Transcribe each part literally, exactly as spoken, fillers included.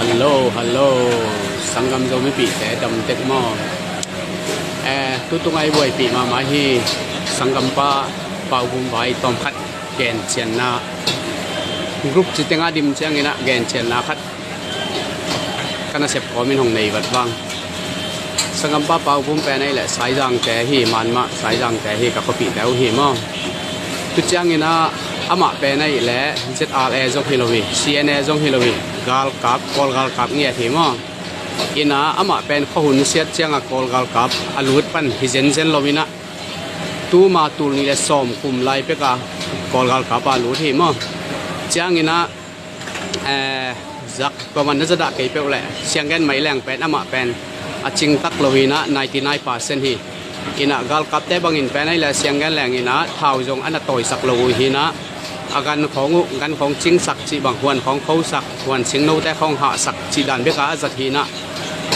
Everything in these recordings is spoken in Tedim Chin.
Hallo, hallo. Sanggam Zomipihte dam tek maw? Eh, tutung a i buaipih mahmah hi. Sanggampa Pau Gum vai tawmkhat gencianna, group ci tengah dim cianginah gencianna khat ka nasep kawmin hong nei vat vang. Sanggampa Pau Gum pen ahih leh Saizangte hi, manmah Saizangte hi, ka khuapihte uh hi maw. Tu cianginah amah pen ahih leh Z R A zong hi lo hi, C N A zong hi lo hi, galkap, Kawl galkap ngiat hi maw. Inah amah pen khuahun siat cianga Kawl galkap a lut pan hi zenzen lo inah, tuma tul nih le sawm kum lai peka Kawl galkap a lut hi maw. Cianginah, eh, zak kuaman na zadah kei peuh leh Sianggen Mai Leng pen amah pen a cingtak lo hinah ninety nine percent hi. Inah galkapte bangin pen ahih leh Sianggen Leng inah thau zong a na tawisak lo uh hinah, a gan khawng uh, gan khawng cingsak cih bang, huan khawng khosak, huan singnote khawng hahsak cih dan beka a zat hinah,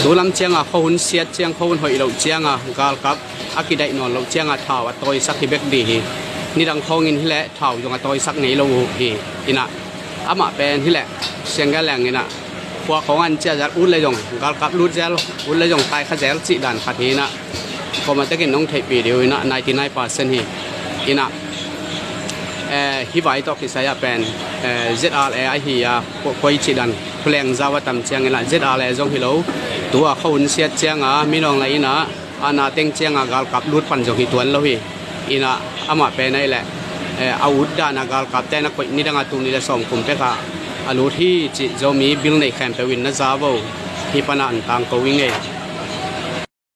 tu lam cianga khuahun siat ciang, khuahun hoih loh cianga galkap a kidaih nawn loh cianga thau a tawisak hi bek dih hi. Nidang khawngin hileh thau zong a tawisak ngei lo uh hi. Inah amah pen hileh Sianggen Leng inah khua khawng an ciah zel, ut le zong galkap lut zel, ut le zong taikha zel cih dan khat hinah, kuamah tekin nong theihpih dih uh inah ninety nine percent hi. Inah, eh, hih vai tawh kisai ah pen, eh, Z R A ahi a, ko-, koi cih dan thuleng zau a tam cianginah Z R A zong hi lo. Tu a khuahun siat cianga minawng lai inah a na teng cianga galkap lut pan zong hi tuan lo hi. Inah amah pen ahih leh, eh, a ut dana galkapte na koih nidanga tul nih le sawm kum peka a lut hi cih Zomi bil nei khempeuh in na za vo. Hih pana an tangko i ngei.